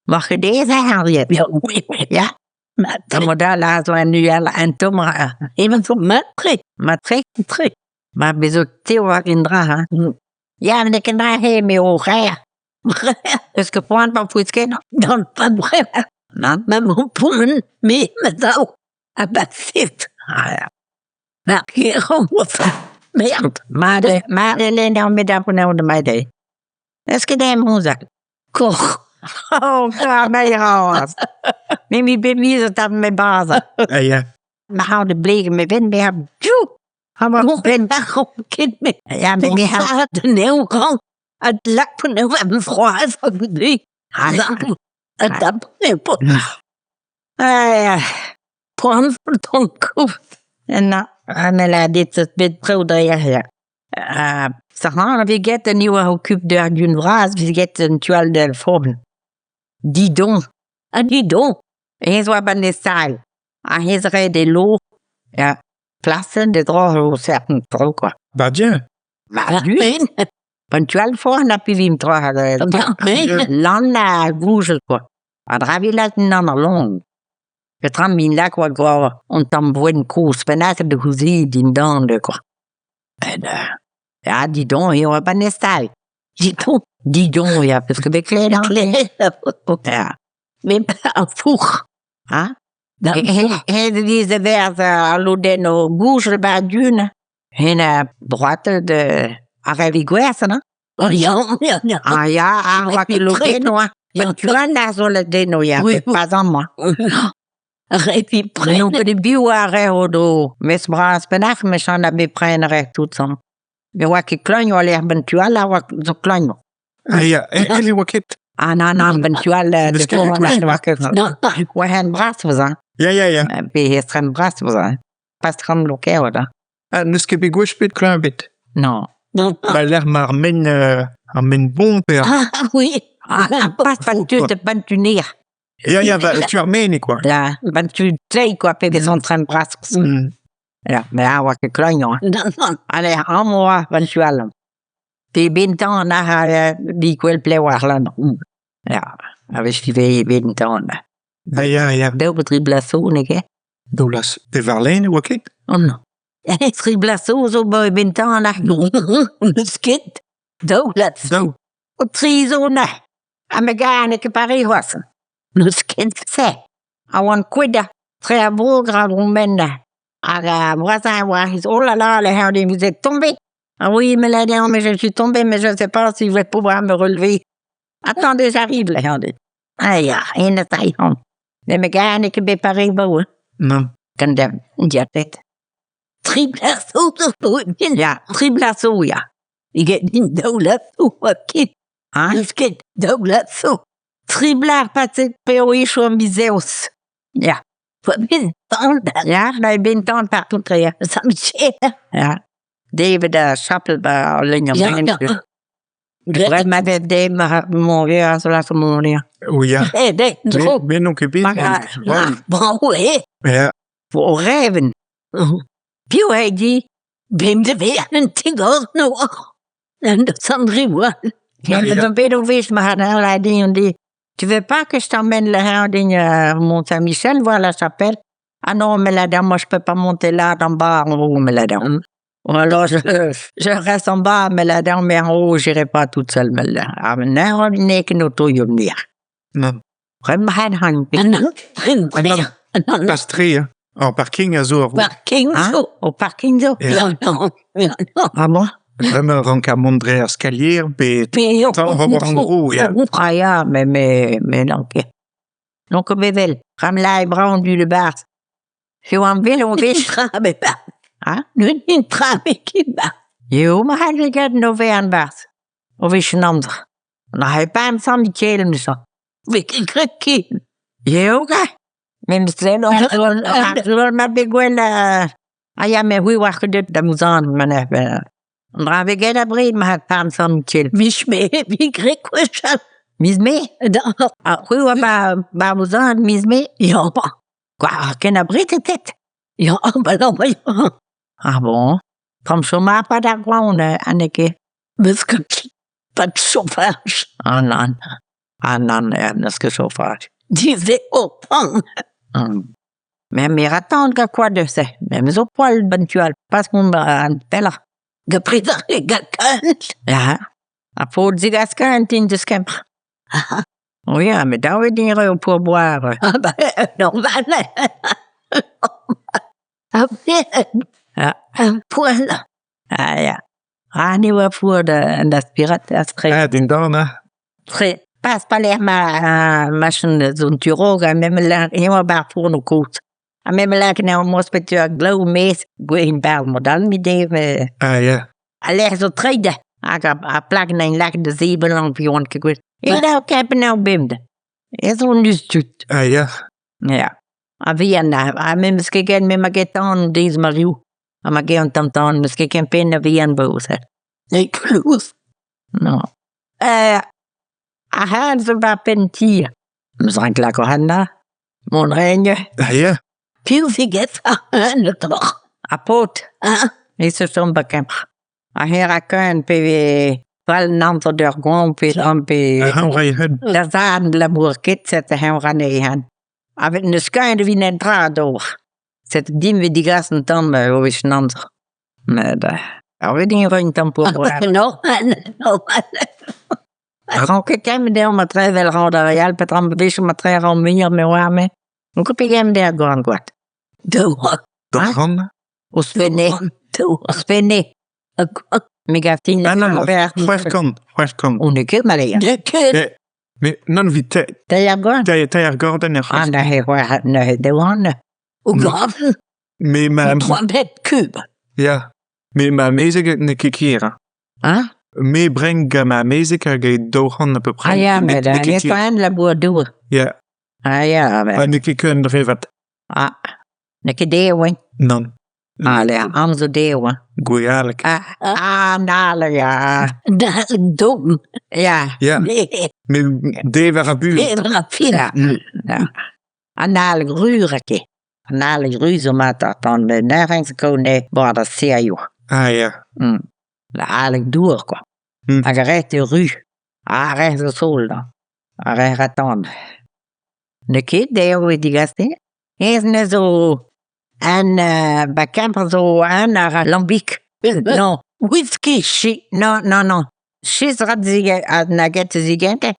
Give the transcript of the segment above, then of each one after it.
War ket aes eo Ya, oui. Ya. Mat-tre. Mod-all aze zo un uhel un tomm Evel zo mat-tre. Mat-tre? Tre. Ma bezo tev war un dra hein. Ya met n'eo ket dra eo me o c'her. 'Peus ket poan 'ba pouez-kenañ? Gant pa bremañ. Nann. Ma 'mo poan, me ma daou ha ma fed. Ah ya. Mar keromp merde. Mat eo mat eo lenn ar medaboù da Mayday. N'eus ket aet amzer. Koc'h. Oh, c'hoazh. Me 'm bet miz o tamm me bazañ. Ah ya. Ma c'hañ da blegañ me benn bezañ piv Ha ma benn ket me. Ya, me me c'ha n'eo ran a lak n'eo am froaz hag goude. A dap eo pot. Ah, Poan ton kouf. Na, me la dit bet traoù da ya. Sarran a vez get an eo a okup d'ur gun vras vez get un tu all d'ar forn. Didon. Ha didon. Hennezh oa ban e sal. Ha hennezh ret e lo. Ya. Plasenn de dro o certain traoù quoi. Ba bien. Ba du. Ban tu all forn ha pivim tra Lann a goujel quoi. Ha dra vilat nan ar lon. Petra min lak oa gwa on tamm bouenn kozh bennak da c'houziñ dindan de quoi. Ya, dis donc, eo ban e stal. Didon. Dis donc, ya, peus ket bet klevet hein? Klevet Ya. Me ar fourc'h. Hein? He viz e verz al lodenn o goujel ba dun. Hen a droite de ar revi gwerzh, hein? Oh ya, ya, ya. Ah ya, ar oa ket lodenn oa. Ya. Tu an ar zo lodenn ya, Oui. pas amañ. Revi N'on prenet. ket biv ar re o do mes bras penac'h mechan a bet pren re tout ça. Ne oa ket klañv oa lec'h ben tu all a oa zo klañv. Ah ya, elle e oa ket. Ah nan nan ben tu all N'eus de ket foran gwech. oa ket. Non, Oa hen bras vozañ. Ya, ya, ya. Pe estren bras vozañ. Pas tram loker da. Ah, n'eus ket bet gwech bet klañv bet. Non. non. Ba lec'h ma ar men, ar men bon pe ar... Ah oui. Ah, pas ban tu de ban tu ner. Ya, ya, ba, tu ar men quoi. Ya, ban tu tlei quoi pe vezont tren bras. Ya, mais a oa ket klañv. Non, non. Allez, amañ oa ban tu all. Pe bentan ar di gwell plev ar lan. Ya, a wech ivez bentan. Ah ya, ya. Daou pe dri bloaz zo, n'eo ket? Daou bloaz. Pe warlene e oa ket? Oh non. Tri bloaz zo zo ba bentan ar. N'eus ket. Daou bloaz. Daou. O tri zo na. Ha me gar n'eo ket pare c'hoazh. N'eus ket. Se, a oan kouet tre a vro gra roumen Hag ar voisin a oa oh là là, le vous êtes tombé. Ah oui, mais là, mais je suis tombé, mais je ne sais pas si je vais pouvoir me relever. Attendez, j'arrive, là, attendez. Ah ya, en a tailhon. Ne me gar n'eo ket bet pare baoù, hein. Non. Gant da diatet. Tri bloaz zo zo Ya, tri bloaz zo, ya. Get din daou bloaz zo oa ket. Hein? N'eus ket daou bloaz zo. Tri bloaz paset p'eo echu an miz Ya. Ya, ba bentan partout tre. Ya. David a chapel ba lein Ya, ya. Bref, ma vez de mon vieux a zo la mon vieux. O ya. Eh, de, Me, me n'on ket bet. Ah, bravo, eh. Ya. O reven. Piv eo di? Bemdez vez an tigor no. An Sandri oa. Ja, Ja. bet o wech ma la din di. Tu veux pas que je t'emmène là à Mont-Saint-Michel voir la chapelle? Ah non, mais la dame, moi je peux pas monter là d'en bas en haut, mais la dame. Ou alors je, je reste en bas, mais la dame, mais en haut, j'irai pas toute seule. Mais là, ah, mais non, n'eo ket auto venir. Non. Bremañ han An an Pas tre, hein. Ar parking a zo ar parking Hein? zo. Au parking zo? Ya. Non, non, non, non. Ah bon? Bremañ rank ar mont dre ar skalier pe Pe Tan ober an dro, ya. Ah ya, mais mais mais non ket. Donc bevel, Ramla e braon du le bars. Eo an vel o vech. Tra be ba. Hein? N'un tra be ket ba. Eo ma c'hall get no ve an bars. O vech an amzer. Na he pa am sant Michel sa. Ve ket gret ket. Eo ga. Mem sel o ma bet gwell a ya me c'hwi war ket da mouzan ma ne. An dra ve get abred ma pa am sant Michel. Mich me vi gret kwechal. Miz me? Da. Ah, c'hwi oa ba, ba mouzan miz me? Ya. Kwa, ken abred e tet. Ya, ba non, ba ya. Ah bon? Tamm choma pa d'ar gwaon, Anneke. Meus ket pas de chauffage. Ah nan. Ah nann, n'eus ket chofaj. Div eo pan. Met me 'ra tan gant koad neuze, me zo poell 'benn tu all pas mont an pellañ. Gant petra gant kant. Ya, ar paotr 'zegas kant din deus Kemper. Oh ya, met dav eo din reiñ ur pourboire. Ah ben normal Ya. Ar poell. Ah ya. Ah ne oa four da aspirateur aspre. Ah, dindan, ha. Tre. Pas pa-lec'h ma machin zo an tu raok ha me emañ 'ba ar fourneau kozh. Ha me 'ma lakaet anezhañ moas petra glav maez gwerin 'barzh mod-all met eo Ah ya. Al lec'h zo treid hag ar plag 'neuint lakaet da zebriñ pe 'oant ket gouest. E dav kempenn eo bemdez. Ez on eus tud. Ah ya. Ya. A-vihan ha me 'meus ket graet me 'ma ket tan deiz ma riv. Ha ma ket an tamm tan 'meus ket kempennet a-vihan boz. E kloz. Non. Ar c'hazh zo 'ba penn ti. 'Meus ranket lakaat hennezh. Mont 'raen. Ah ya. Piv 'veget ar troc'h. Ar paotr. Ah. E se chom 'ba Kemper. Ha eñ 'ra keun pe vez fall an amzer d'ur goañv pe an pe... Eñ 'ray hun. Da zad ne labour ket setu eñ 'ra anezhañ. A-benn n'eus ket evit netra d'ober. Setu din 'vez degas un tamm ur wech an amzer. Met ar wech 'ro un tamm pourboire. Normal, normal. 'Ran ket kemmet dezhañ ma trevel 'ra d'ar re all petra 'wechoù ma tre 'ran muioc'h me 'oar-me. N'on ket pegement dezhañ gant koad. Daou. D'ar ran. Ouzhpenne. Daou. Ouzhpenne. Me gav din Ah non, 600, 600. On n'eo ket maleer. N'eo ket. Mais non, vit te, Teir gwad? teir, teir gordenn er Ah, neuze oa neuze dewan. O graven, Mais ma, 3 mètres cubes. ya. Mais ma amezeg n'eo ket ker. hein. Hein? Me breng gant ma amezeg hag e 200 à peu près. Ah ya, met N'eo n'eo ket ket en labour dour. Ya, Ah ya, met ha n'eo ket ken drevat. ah, n'eo ket dezho, hein. Nann. Ah, le amzer dezho, hein. Gwealek. Ah, ah, nal, ya. Da dom. Ya, Ya, Ne, mais dever a bu. ne ra ya, ya. An al ruz a ket. An al ruz zo mat an nerrenz kaout bord ar serioù. Ah ya. La aleg dour, quoi. Hag ar rest eo ruz. Ar rest zo sol, da. Ar rest atan. N'eo ket dezho e digaste. Ez ne zo an ba Kemper zo un ar a lambig. Non, Whisky. chi, non, non, non. Chis rat zige, a na get zigente.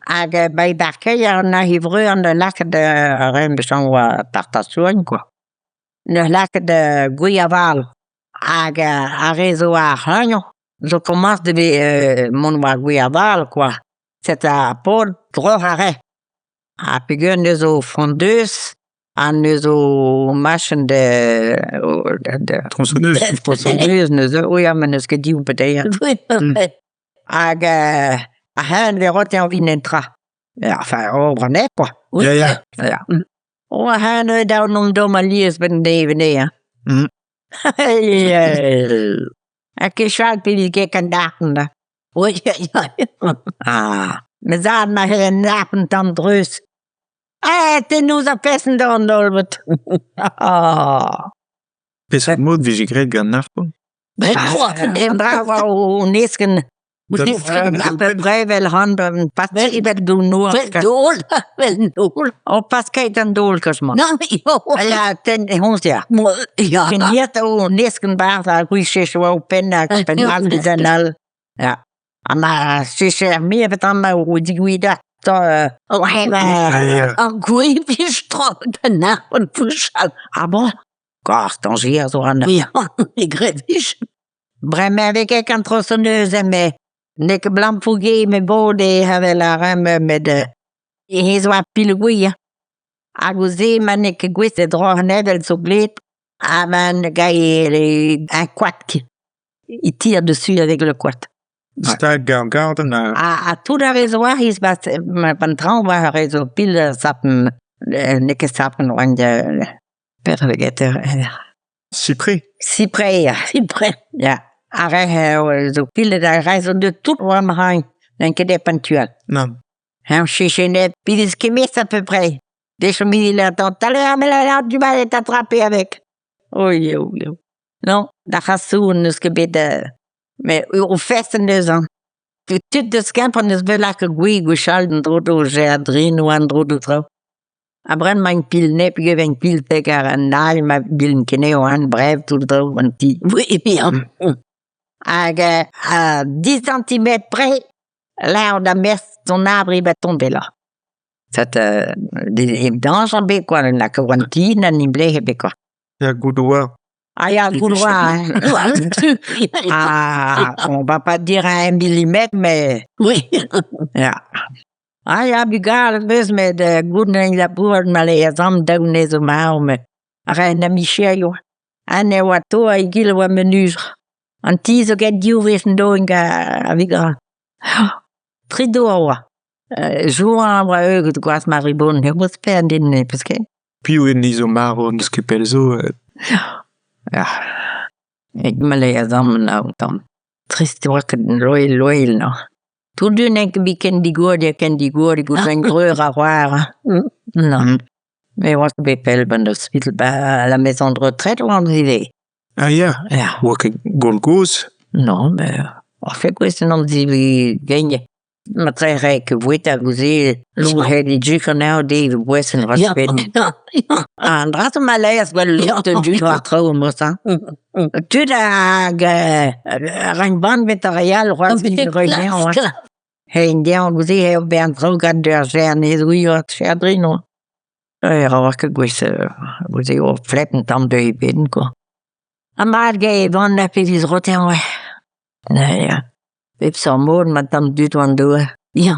Hag ba e barkeier na he vreur na lakaet ar ren bechañ oa tartasourn, quoi. Ne lakaet gwiaval. Hag ar re zo ar c'hagnoñ zo komañs da vez mont war gwiaval, quoi. Set ar paotr droch a re. Ha peogwir neus zo fondeuse ha neus zo machin da da Tronçonneuse. Tronçonneuse neus zo, ya, met n'eus ket div pe deir. Hag ar c'hen vez roet evit un tra. Enfin, ober anezhe, quoi. Ya, ya. Ya. Oh, ar c'hen eo dav n'omp dom alies benn devez hein. Ha ket chal pe ket kan darn da. Oui, ya, ya. Ah, me zad ma c'hell un arpent tamm dreuz. Ah, te noz ar pesenn da an dolvet. Ah. Peseurt mod vije graet gant ar pont? Ben, Ah, En dra oa o nesken. Brevel han pas ebet do noor. Vel dol, vel dol. O pas ket an dol kas man. Non, jo. Ja, ten hons ja. Mo, ja. Ken hiert o nesken barzh ar gwich oa o penn hag penn all den all. Ja. Ha ma sech ar mir bet an ma o digouida. Ta Oh, Ah ya. Ar gwe vij tro den ar an fouchal. Ah bon? Gast, dañjer zo an. Ja, e gret vij. Bremañ vez ket an tronçonneuse me n'eo ket blam fouge me bod e hevel ar rem met he zo ar pil gwir. Hag o se ma n'eo ket gouest e dro an evel zo gleb ha ma ne gae un koad il tire dessus avec le koad. Stag gant garden ha... Ha, ha tout ar re zo war hiz ba ma ban traoñ war ar re zo pil sapen n'eo ket sapen oan per get Cyprès. Cyprès, ya. Cyprès. Ya. Ar re zo pil ar re zo de tout war ma hain. N'en ket e pantual. Nann. Un chichenet, puis ce qui à peu près. Des chemins, il attend tout à l'heure, mais là, il a du mal à t'attraper avec. Oui, oui, oui. Non, da c'hasou n'eus ket bet... Mais o fest an deus an. Tud deus Kemper 'neus bet lakaet gwez gwechall en-dro d'o jardrinoù en-dro d'o traoù. Ha bremañ int pil nep ivez pil tek an all ma 'bilhent ket anezho hein brev tout traoù an ti. Hag 10 santimetr près lâr da mestr son abri ba tombé là. Set hep dañjer ebet kwa na kaout an ti na nimp-lec'h ebet kwa. Ya goût 'oa. Ah ya goût 'oa hein. Ah on va pas dire un millimètre mais Oui. ya. Ah ya bugale 'meus met goût 'neuint labourat ma lezan daou anezho marv met ren ha micherioù. An e oa to hag egile a oa menujer. An ti zo get div wech en doenn a-vigoù. Tri dour a oa. Joa a oa eu gwazh Maribon ne ouzhpenn din peus ket. Piv eo zo marv n'eus ket pell zo? Ya. Ma lezan tamm. Trist e oa ket loel loel no. Tout du n'eo ket bet ken digourdi ken digourdi gant un breur a c'hoar. Non. Me oa ket bet pell 'ba 'n ospital 'ba la maison de retraite oan ivez. Ah ya, Ya. oa ket gwall gozh. Non, mais ar fed an amzer gagnet. Matre ket boueta gouze louc'het duk anezho dezhe boesenn Ya. An dra zo ma laezh gwell lod an dud war traoù mod-se. Tud hag a rank bann bet ar re all c'hoazh evit reiñ dezhañ. Hein dezhañ goude eo bezañ traoù gant ur Gernez-Ouiot Cherdrino. E ra ket gwech goude eo flet un tamm deuet ben kwa. Ha mat eo e vann pe viz roteñ oa. Ya, bep seurt mod ma tamm dud war an douar. Ya.